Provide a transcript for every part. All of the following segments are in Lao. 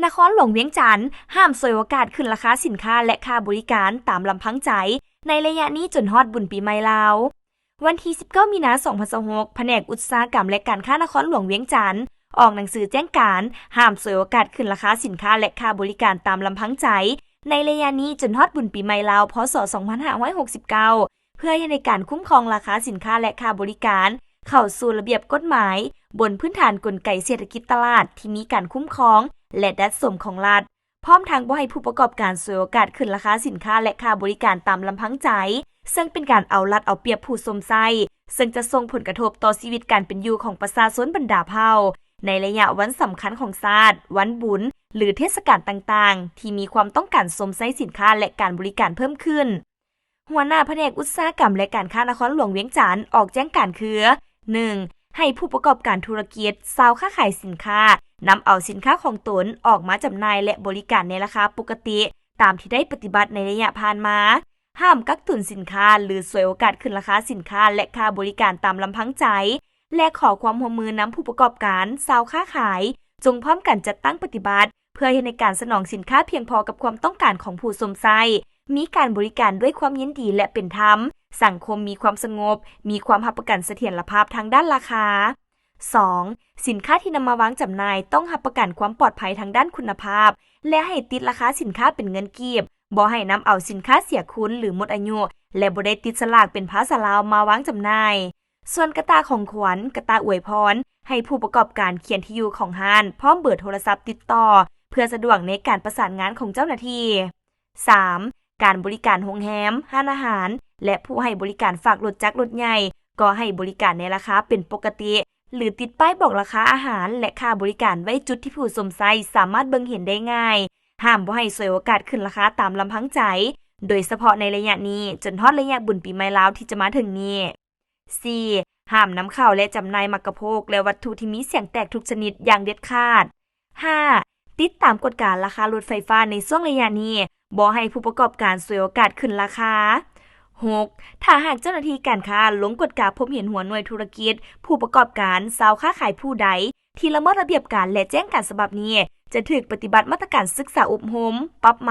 ນະຄອນຫຼວງວຽງຈັນ ຫ້າມສວຍໂອກາດຂຶ້ນລາຄາສິນຄ້າ ແລະ ຄ່າບໍລິການຕາມລຳພັງໃຈ ໃນໄລຍະນີ້ຈົນຮອດບຸນປີໃໝ່ລາວ. ວັນທີສິບເກົ້າ ມີນາ ສອງພັນຊາວຫົກ ພະແນກອຸດສາຫະກຳ ແລະ ການຄ້ານະຄອນຫຼວງວຽງຈັນ ອອກໜັງສືແຈ້ງການ ຫ້າມສວຍໂອກາດຂຶ້ນລາຄາສິນຄ້າ ແລະ ຄ່າບໍລິການຕາມລຳພັງໃຈ ໃນໄລຍະນີ້ຈົນຮອດບຸນປີໃໝ່ລາວ ພ.ສ. ສອງພັນຫ້າຮ້ອຍຫົກສິບເກົ້າ ເພື່ອເຮັດໃຫ້ການຄຸ້ມຄອງລາຄາສິນຄ້າ ແລະ ຄ່າບໍລິການ ເຂົ້າສູ່ລະບຽບກົດໝາຍ ບົນພື້ນຖານກົນໄກເສດຖະກິດຕະຫຼາດທີ່ມີການຄຸ້ມຄອງ ແລະ ດັດສົມຂອງລັດ, ພ້ອມທັງບໍ່ໃຫ້ຜູ້ປະກອບການສວຍໂອກາດຂຶ້ນລາຄາສິນຄ້າ ແລະ ຄ່າບໍລິການຕາມລຳພັງໃຈ, ເຊິ່ງເປັນການເອົາລັດເອົາປຽບຜູ້ຊົມໃຊ້, ເຊິ່ງຈະສົ່ງຜົນກະທົບຕໍ່ຊີວິດການເປັນຢູ່ຂອງປະຊາຊົນບັນດາເຜົ່າ ໃນໄລຍະວັນສຳຄັນຂອງຊາດ, ວັນບຸນ ຫຼື ເທດສະການຕ່າງໆ ທີ່ມີຄວາມຕ້ອງການຊົມໃຊ້ສິນຄ້າ ແລະ ການບໍລິການເພີ່ມຂຶ້ນ. ຫົວໜ້າພະແນກອຸດສາຫະກຳ ແລະ ການຄ້ານະຄອນຫຼວງວຽງຈັນ ອອກແຈ້ງການຄື ໜຶ່ງ ໃຫ້ຜູ້ປະກອບການທຸລະກິດ, ຊາວຄ້າຂາຍສິນຄ້າ ນຳເອົາສິນຄ້າຂອງຕົນອອກມາຈຳໜ່າຍ ແລະ ບໍລິການໃນລາຄາປົກກະຕິ ຕາມທີ່ໄດ້ປະຕິບັດໃນໄລຍະຜ່ານມາ, ຫ້າມກັກຕຸນສິນຄ້າ ຫຼື ສວຍໂອກາດຂຶ້ນລາຄາສິນຄ້າ ແລະ ຄ່າບໍລິການຕາມລຳພັງໃຈ ແລະ ຂໍຄວາມຮ່ວມມືນຳຜູ້ປະກອບການ, ຊາວຄ້າຂາຍ ຈົ່ງພ້ອມກັນຈັດຕັ້ງປະຕິບັດ ເພື່ອເຮັດໃຫ້ການສະໜອງສິນຄ້າພຽງພໍກັບຄວາມຕ້ອງການຂອງຜູ້ຊົມໃຊ້, ມີການບໍລິການດ້ວຍຄວາມຍິນດີ ແລະ ເປັນທຳ, ສັງຄົມມີຄວາມສະຫງົບ, ມີຄວາມຮັບປະກັນສະຖຽນລະພາບທາງດ້ານລາຄາ. ສອງ ສິນຄ້າທີ່ນຳມາວາງຈຳໜ່າຍຕ້ອງຮັບປະກັນຄວາມປອດໄພທາງດ້ານຄຸນນະພາບ ແລະ ໃຫ້ຕິດລາຄາສິນຄ້າເປັນເງິນກີບ, ບໍ່ໃຫ້ນຳເອົາສິນຄ້າເສຍຄຸນ ຫຼື ໝົດອາຍຸ ແລະ ບໍ່ໄດ້ຕິດສະຫຼາກເປັນພາສາລາວມາວາງຈຳໜ່າຍ. ສ່ວນກະຕ່າຂອງຂວັນ, ກະຕ່າອວຍພອນ, ໃຫ້ຜູ້ປະກອບການຂຽນທີ່ຢູ່ຂອງຮ້ານ ພ້ອມເບີໂທລະສັບຕິດຕໍ່ ເພື່ອສະດວກໃນການປະສານງານຂອງເຈົ້າໜ້າທີ່. ສາມ ການບໍລິການໂຮງແຮມ, ຮ້ານອາຫານ ແລະ ຜູ້ໃຫ້ບໍລິການຝາກລົດຈັກລົດໃຫຍ່ ກໍໃຫ້ບໍລິການໃນລາຄາເປັນປົກກະຕິ ຫຼື ຕິດປ້າຍບອກລາຄາອາຫານ ແລະ ຄ່າບໍລິການໄວ້ຈຸດທີ່ຜູ້ຊົມໃຊ້ສາມາດເບິ່ງເຫັນໄດ້ງ່າຍ. ຫ້າມບໍ່ໃຫ້ສວຍໂອກາດຂຶ້ນລາຄາຕາມລຳພັງໃຈ, ໂດຍສະເພາະໃນໄລຍະນີ້ ຈົນຮອດໄລຍະບຸນປີໃໝ່ລາວທີ່ຈະມາເຖິງນີ້. ສີ່ ຫ້າມນຳເຂົ້າ ແລະ ຈຳໜ່າຍໝາກກະໂພກ ແລະ ວັດຖຸທີ່ມີສຽງແຕກທຸກຊະນິດຢ່າງເດັດຂາດ. ຫ້າ ຕິດຕາມກວດກາລາຄາລົດໄຟຟ້າໃນຊ່ວງໄລຍະນີ້, ບໍ່ໃຫ້ຜູ້ປະກອບການສວຍໂອກາດຂຶ້ນລາຄາ. ຫົກ ຖ້າຫາກເຈົ້າໜ້າທີ່ການຄ້າລົງກວດກາພົບເຫັນຫົວໜ່ວຍທຸລະກິດ, ຜູ້ປະກອບການ, ຊາວຄ້າຂາຍຜູ້ໃດ ທີ່ລະເມີດລະບຽບການ ແລະ ແຈ້ງການສະບັບນີ້ ຈະຖືກປະຕິບັດມາດຕະການສຶກສາອົບຮົມ, ປັບໃໝ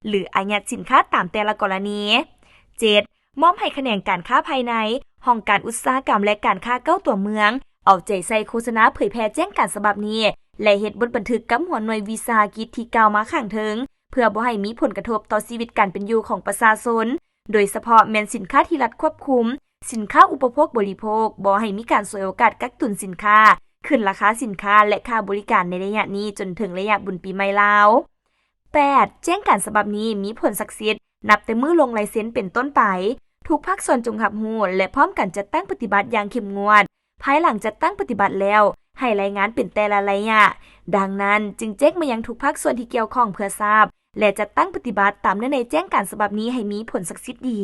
ຫຼື ອາຍັດສິນຄ້າຕາມແຕ່ລະກໍລະນີ. ເຈັດ ມອບໃຫ້ຂະແໜງການຄ້າພາຍໃນ, ຫ້ອງການອຸດສາຫະກຳ ແລະ ການຄ້າເກົ້າຕົວເມືອງ ເອົາໃຈໃສ່ໂຄສະນາເຜີຍແຜ່ແຈ້ງການສະບັບນີ້ ແລະ ເຮັດບົດບັນທຶກກັບຫົວໜ່ວຍວິສາຫະກິດທີ່ກ່າວມາຂ້າງເທິງ ເພື່ອບໍ່ໃຫ້ມີຜົນກະທົບຕໍ່ຊີວິດການເປັນຢູ່ຂອງປະຊາຊົນ, ໂດຍສະເພາະແມ່ນສິນຄ້າທີ່ລັດຄວບຄຸມ, ສິນຄ້າອຸປະໂພກບໍລິໂພກ, ບໍ່ໃຫ້ມີການສວຍໂອກາດກັກຕຸນສິນຄ້າ, ຂຶ້ນລາຄາສິນຄ້າ ແລະ ຄ່າບໍລິການໃນໄລຍະນີ້ຈົນເຖິງໄລຍະບຸນປີໃໝ່ລາວ. ແປດ ແຈ້ງການສະບັບນີ້ມີຜົນສັກສິດນັບແຕ່ມື້ລົງລາຍເຊັນເປັນຕົ້ນໄປ. ທຸກພາກສ່ວນຈົ່ງຮັບຮູ້ ແລະ ພ້ອມກັນຈັດຕັ້ງປະຕິບັດຢ່າງເຂັ້ມງວດ. ພາຍຫຼັງຈັດຕັ້ງປະຕິບັດແລ້ວ, ໃຫ້ລາຍງານເປັນແຕ່ລະໄລຍະ. ດັ່ງນັ້ນ, ຈຶ່ງແຈ້ງມາຍັງທຸກພາກສ່ວນທີ່ກ່ຽວຂ້ອງເພື່ອຊາບ ແລະ ຈັດຕັ້ງປະຕິບັດຕາມເນື້ອໃນແຈ້ງການສະບັບນີ້ໃຫ້ມີຜົນສັກສິດດີ.